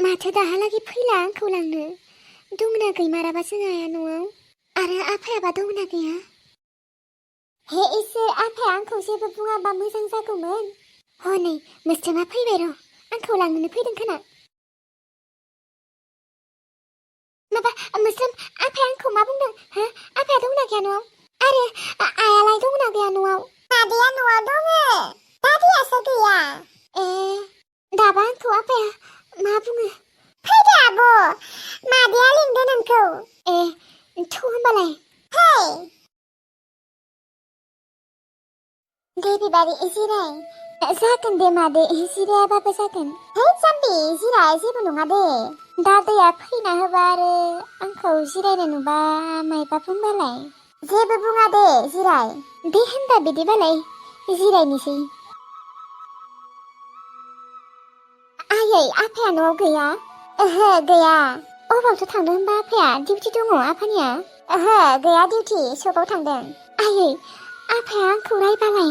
माथो दाहालागै फैला आंखौ लांनो दंना गैमाराबा जों आया न'आव आरो आफायाबा दंना गैया हे इसोर आफाया आंखौ जेबो बुङाबा मोजां जागौमोन हनै मोस्रोमा फैबाय र' आंखौ लांनो फैदों खोना माबा मोस्रोम आफाया आंखौ मा बुंदों हो आफाया दंना गैया न'आव आरो आयालाय दंना गैया न'आव दादिया न'आव दङ दादियासो गैया दाबा आंखौ आफाया मा बुङो फैदो आब' मादैया लिंदों नोंखौ थौ होमबालाय फै दे बिबारि जिराय जागोन दे मादै जिरायाबाबो जागोन है जाम्बि जिराय जेबो नङा दे दादैया फैना होबा आरो आंखौ जिरायनो नुबा मायबा बुंबालाय जेबो बुङा दे जिराय दे होनबा बिदिबालाय जिरायनोसै आयै आफाया न'आव गैया ओहो गैया अबावथो थांदों होनबा आफाया डिउटि दङ आफानिया ओहो गैया डिउटि सकाव थांदों आयै आफाया आंखौ रायबालाय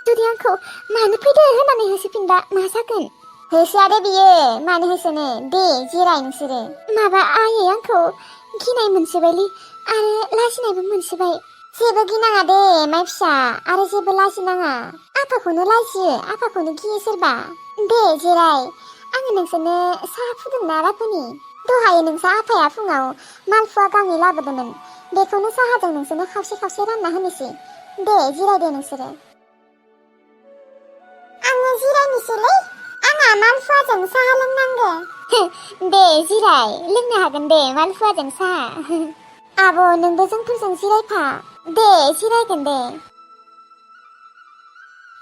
जुदि आंखौ मानो फैदो होननानै होसोफिनबा मा जागोन होसोआ दे बियो मानो होसोनो दे जिराय नोंसोरो माबा आयै आंखौ गिनाय मोनसोबायलै आरो लाजिनायबो मोनसोबाय जेबो गिनाङा दे माय फिसा आरो जेबो लाजिनाङा आफाखौनो लाजियो आफाखौनो गियो सोरबा दे जिराय आङो नोंसोरनो साहा फुदुंना लाबोनि दहाय नोंसा आफाया फुङाव मालफुवा गांनै लाबोदोंमोन बेखौनो साहाजों नोंसोरनो खावसे खावसे रानना होनोसै दे जिराय दे नोंसोरो आङो जिरायनोसैलै आंहा मालफुवाजों साहा लोंनांगौ दे जिराय लोंनो हागोन दे मालफुवाजों साहा आब' नोंबो जोंफोरजों जिरायफा दे जिरायगोन दे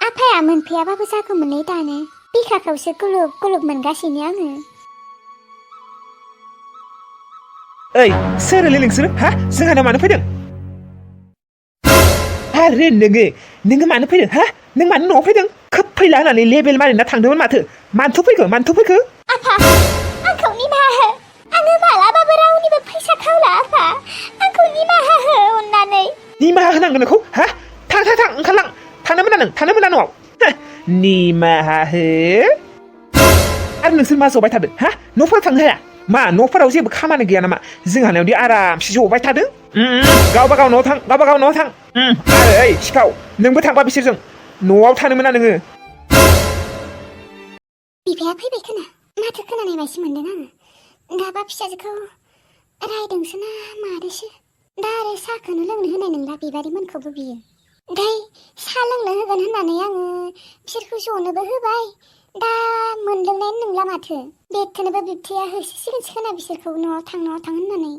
आफाया मोनफैयाबाबो जागौमोनलै दानो बिखाखौसो गुलुब गुलुब मोनगासिनो आङो ओइ सोरलै नोंसोर हा जोंहानाव मानो फैदों आरे नोङो मानो फैदों हा नों मानो न'आव फैदों खोब फैला होननानै लेबेल मारिना थांदोंमोन मानोथ' फैखो आफा आंखौ निमाहा हो आङो मालाबाबो रावनिबो फैसा खावला आफा आंखौ निमाहा हो अननानै निमाहा होनांगोन नोंखौ हा थां ओंखारलां थांनो मोना न'आव निमाहा हो आरो नोंसोर मा जबाय थादों हा न'फोराव थांनो हाया मा न'फोराव जेबो खामानि गैया नामा जोंहानावदि आरामसे जबाय थादों गावबा गाव न'आव थां आरो ओइ सिखाव नोंबो थांबा बिसोरजों न'आव थानो मोना नोङो बिफाया फैबाय खोना माथो खोनानाय बायदि मोनदों आङो दाबा फिसाजोखौ रायदोंसो ना मादोंसो दा आरो साहाखौनो लोंनो होनाय नंला बिबारिमोनखौबो बियो दाय साहा लोंनो होगोन होननानै आङो बिसोरखौ जनोबो होबाय दा मोनलोंनायानो नंला माथो बेथनोबो बिबथैया होसोसिगोनसो खोना बिसोरखौ न'आव थां होननानै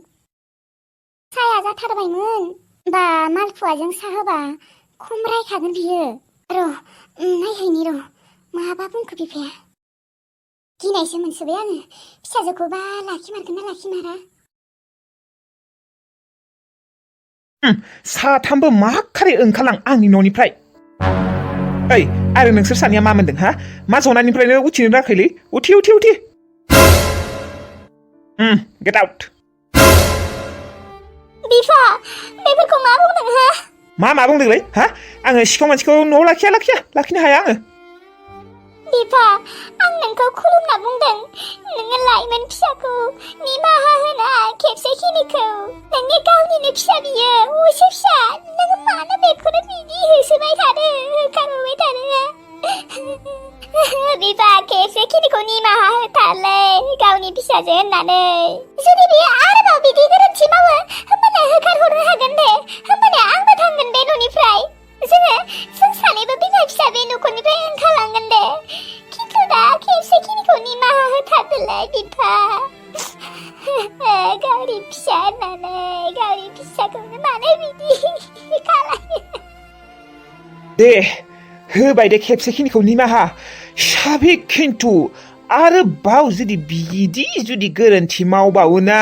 साया जाथारबायमोन बा मालफुवाजों साहा होबा खम रायखागोन बियो र' नायहैनि र' माबा बुंखो बिफाया गिनायसो मोनसोबाय आङो फिसाजोखौबा लाखिमारगोन ना लाखिमारा साथामबो मा खारै ओंखारलां आंनि न'निफ्राय ओइ आरो नोंसोर सानैया मा मोनदों हा मा जनायनिफ्रायनो उथिनो राखैलै उथि गेट आउट बिफा बेफोरखौ मा बुंदों हा मा बुंदोंलै हा आङो सिखाव मानसिखौ न'आव लाखिनो हाया आङो बिफा आं नोंखौ खुलुमना बुंदों नोङो लाइमोन फिसाखौ निमाहा होना खेबसेखिनिखौ नोंनि गावनिनो फिसा बियो असे फिसा नोङो मानो बेखौनो बिदि होसोबाय थादो होखारबाय थादो बिफा खेबसेखिनिखौ निमाहा होथारलै गावनि फिसाजो होननानै जुदि बियो आरोबाव बिदि गोरोन्थि मावो होमबानो होखारहरनो हागोन दे होमबानो आंबो थांगोन बे न'निफ्राय जों सानैबो बिमा फिसा बे न'खरनिफ्राय ओंखारलांगोन दे खिन्थु दा खेबसेखिनिखौ निमाहा होथारदोलै बिफा गावनि फिसा होननानै गावनि फिसाखौनो मानो बिदि खालायो दे होबाय दे खेबसेखिनिखौ निमाहा साबि खिन्थु आरो बाव जुदि गोरोन्थि मावबावोना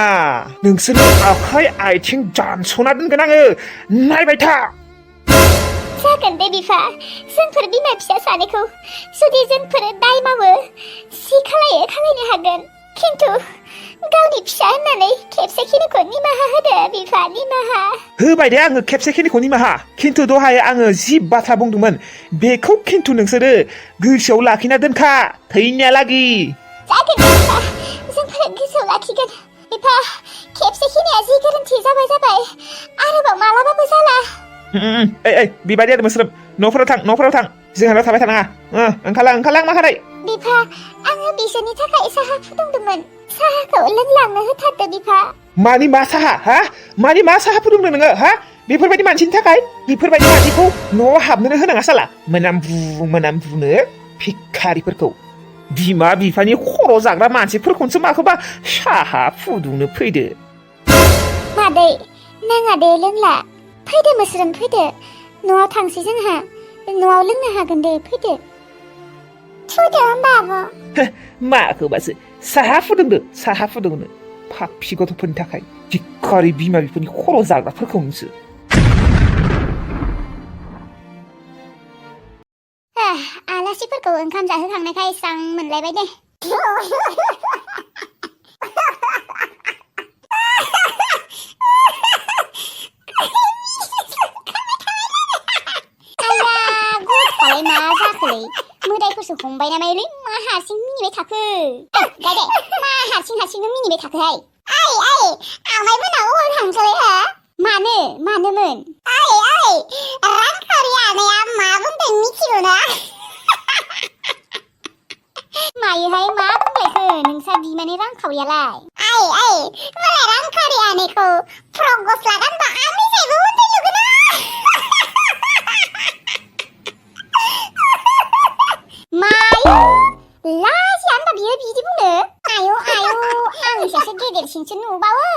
नोंसोरनि आखाइ आथिं दानस'ना दोनगोन आङो नायबाय था जागोन दे बिफा जोंफोर बिमा फिसा सानैखौ जुदि जोंफोर दाय मावो जि खालायनो हागोन खिन्थु गावनि फिसा होननानै खेबसेखिनिखौ निमाहा होदो बिफा निमाहा होबाय दे आङो खेबसेखिनिखौ निमाहा खिन्थु दहाय आङो जि बाथ्रा बुंदोंमोन बेखौ खिन्थु नोंसोरो गोसोआव लाखिना दोनखा थैनायालागि जागोन दे बिफा जोंफोर नाथाय आरोबाव मालाबाबो जाला। ओइ बेबायदि आरो मोस्रोम न'फोराव थां जोंहानाव थाबाय थानाङा ओंखारलां माखादाय। बिफा आङो बिसोरनि थाखाय साहा फुदुंदोंमोन साहाखौ लोंलांनो होथारदो बिफा। मानि मा साहा हा मानि मा साहा फुदुंदों नोङो हा बेफोरबायदि मानसिनि थाखाय बेफोरबायदि मानसिखौ न'आव हाबनोनो होनाङा साला मोनामब्रुनो भिखारिफोरखौ बिमा बिफानि खर' जाग्रा मानसिफोरखौसो माखौबा साहा फुदुंनो फैदो। मादै नाङा दे लोंला फैदो मोस्रोम फैदो न'आव थांसै जोंहा न'आव लोंनो हागोन दे फैदो। थुदो होमबा आब'। माखौबासो साहा फुदुंनो फाखफि गथ'फोरनि थाखाय भिखारि बिमा बिफानि खर' जाग्राफोरखौनोसो। आलासिफोरखौ ओंखाम जाहोखांनायखाय स्रां मोनलायबाय दे। गथ'आलाय मा जाखोलै मोदायफोरसो हमबाय नामालै मा हारसिं मिनिबाय थाखो गायदे मा हारसिंनो मिनिबाय थाखोहाय। आमाय मोना अबाव थांसोलै हा मानोमोन रांखावरि आनैया मा बुंदों मिथिगौ ना? मायोहाय मा बुंलायखो नोंसा बिमानि रांखावरियालाय? मालाय रांखावरि आनैखौ फ्रक गस्ला गानबा आंनिफ्रायबो उन्दै नुगोन ना? मायो लाजिया होनबा बियो बिदि बुंनो? आयौ आं सासे गेदेरसिनसो नुबावो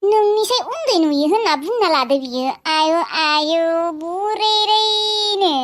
नोंनिसाय उन्दै नुयो होनना बुंना लादो बियो। आयौ बुरैनो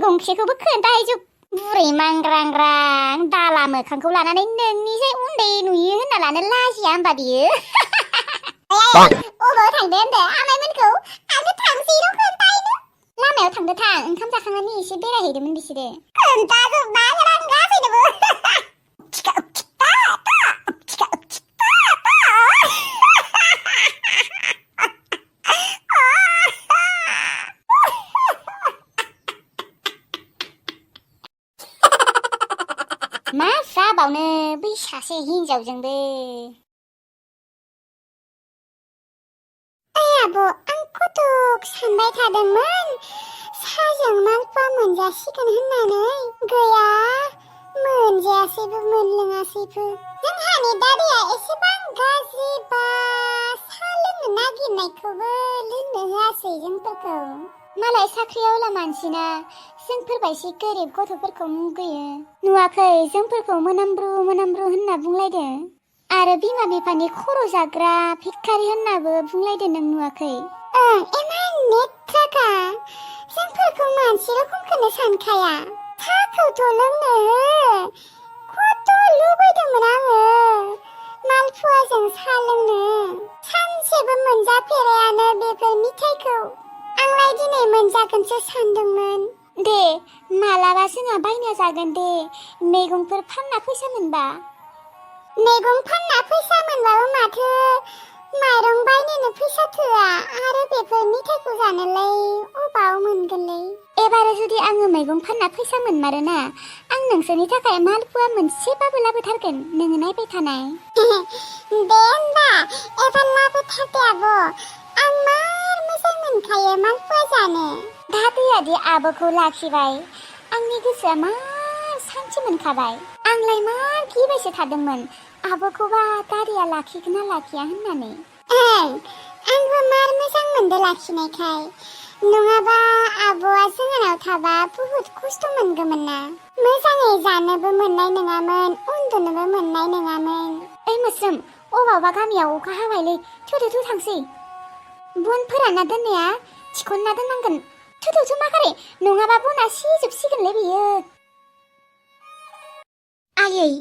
गंसेखौबो खोन्थाहैजोब बुरै मांग्रांग्रां दाला मोखांखौ लानानै नोंनिसाय उन्दै नुयो होनना लानो लाजिया होनबा बियो। अबाव थांदो होनदो आमायमोनखौ आङो थांसै र' खोन्थाहैनो। लामायाव थांदो थां ओंखाम जाखांनानै एसे बेरायहैदोंमोन बिसोरो। खोन्थाजोबना होनां गासैनोबो। मा जाबावनो बै सासे हिनजावजोंबो। आब' आं खथ' सानबाय थादोंमोन साहाजों मालपुवा मोनजासिगोन होननानै गैया मोनजायासैबो मोनलोङासैबो। जोंहानि दादाया एसेबां गाज्रिबा साहा लोंनो नागिरनायखौबो लोंनो होआसै जोंफोरखौ। मालाय साख्रियावला मानसिना जोंफोरबायदि गोरिब गथ'फोरखौ मुगैयो। नुवाखै जोंफोरखौ मोनामब्रु होनना बुंलायदों आरो बिमा बिफानि खर' जाग्रा भिखारि होननाबो बुंलायदों नों नुवाखै? एमान नेथ्राखा जोंफोरखौ मानसि रखमखौनो सानखाया। साहाखौथ' लोंनो हो खथ' लुबैदोंमोन आङो मालपुवाजों साहा लोंनो सानसेबो मोनजाफेरायानो बेफोर मिथाइखौ। आंलाय दिनै मोनजागोनसो सानदोंमोन। दे मालाबा जोंहा बायना जागोन दे मैगंफोर फानना फैसा मोनबा। मैगं फानना फैसा मोनबाबो माथो माइरं बायनोनो फैसा थोआ आरो बेफोर मिथाइखौ जानोलाय अबाव मोनगोनलै? एबार जुदि आङो मैगं फानना फैसा मोनमारोना आं नोंसोरनि थाखाय मालपुवा मोनसेबाबो लाबोथारगोन नोङो नायबाय थानाय। दे होनबा एबार लाबोथारदे आब' आं मार मोजां मोनखायो मालपुवा जानो। दादैयादि आब'खौ लाखिबाय आंनि गोसोआ मार सान्थि मोनखाबाय। आंलाय मार गिबायसो थादोंमोन आब'खौबा दादैया लाखिगोन ना लाखिया होननानै। आंबो मार मोजां मोनदो लाखिनायखाय नङाबा आब'आ जोंहानाव थाबा बुहुद खस्थ' मोनगौमोन ना मोजाङै जानोबो मोननाय नङामोन उन्दुनोबो मोननाय नङामोन। ओइ मोस्रोम अबावबा गामियाव अखा हाबायलै थुदो थांसै। बन फोरानना दोननाया थिखनना दोननांगोन। थुदो माखारे नङाबा बना सिजोबसिगोनलै बियो। आयै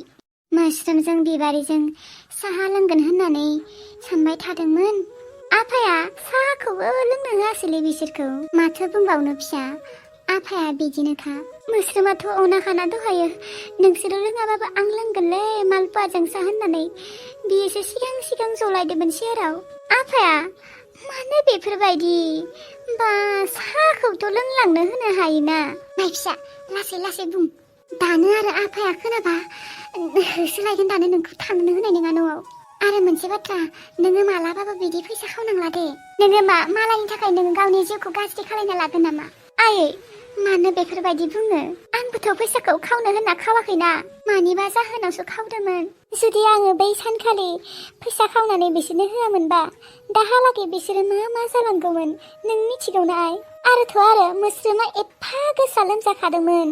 मोस्रोमजों बिबारिजों साहा लोंगोन होननानै सानबाय थादोंमोन। आफाया साहाखौबो लोंनो होआसैलै बिसोरखौ। माथो बुंबावनो फिसा आफाया बिदिनोखा मोस्रोमाथ' अनाखाना दहायो नोंसोरो लोङाबाबो आं लोंगोनलै मालपुवाजोंसो होननानै बियोसो सिगां जलायदोंमोन सेराव आफाया मानो बेफोरबायदि बा साहाखौथ' लोंलांनो होनो हायोना माइ फिसा लासै बुं दानो आरो आफाया खोनाबा होसोलायगोन दानो नोंखौ थांनो होनाय नङा न'आव आरो मोनसे बाथ्रा नोङो मालाबाबो बिदि फैसा खावनांला दे नोङो मालायनि थाखाय नोङो गावनि जिउखौ गाज्रि खालायना लागोन नामा आयै मानो बेफोरबायदि बुङो आंबोथ' फैसाखौ खावनो होनना खावाखैना मानिबा जाहोनावसो खावदोंमोन जुदि आङो बै सानखालि फैसा खावनानै बिसोरनो होआमोनबा दाहालागै बिसोरो मा जालांगौमोन नों मिथिगौना आइ आरो मोस्रोमा एफा गोसा लोमजाखादोंमोन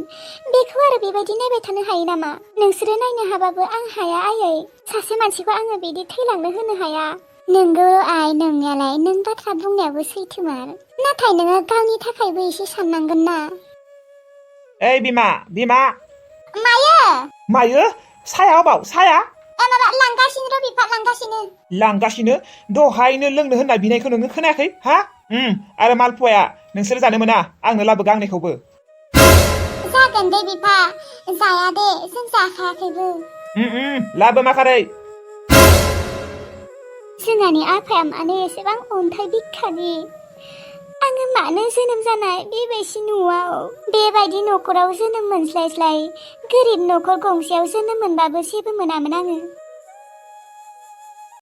बेखौ आरो बेबायदि नायबाय थानो हायो नामा नोंसोरो नायनो हाबाबो आं हाया आयै सासे मानसिखौ आङो बिदि थैलांनो होनो हाया नोंगौ आइ नोंनायालाय नों बाथ्रा बुंनायाबो सैथोमार नाथाय नोङो गावनि थाखायबो एसे साननांगोन ना ओइ बिमा मायो मायो साया अबाव साया माबा लांगासिनो र' बिफा लांगासिनो दहायनो लोंनो होनना बिनायखौ नोङो खोनायाखै हा आरो मालपुवाया नोंसोर जानो मोना आंनो लाबो गांनैखौबो जागोन दे बिफा जाया दे जों जाखायाखैबो लाबो माखारै जोंहानि आफाया मानो एसेबां अन्थाइ बिखानि आङो मानो जोनोम जानाय बेबायदि न'आव बेबायदि न'खराव जोनोम मोनस्लायस्लाय गोरिब न'खर गंसेयाव जोनोम मोनबाबो जेबो मोनामोन आङो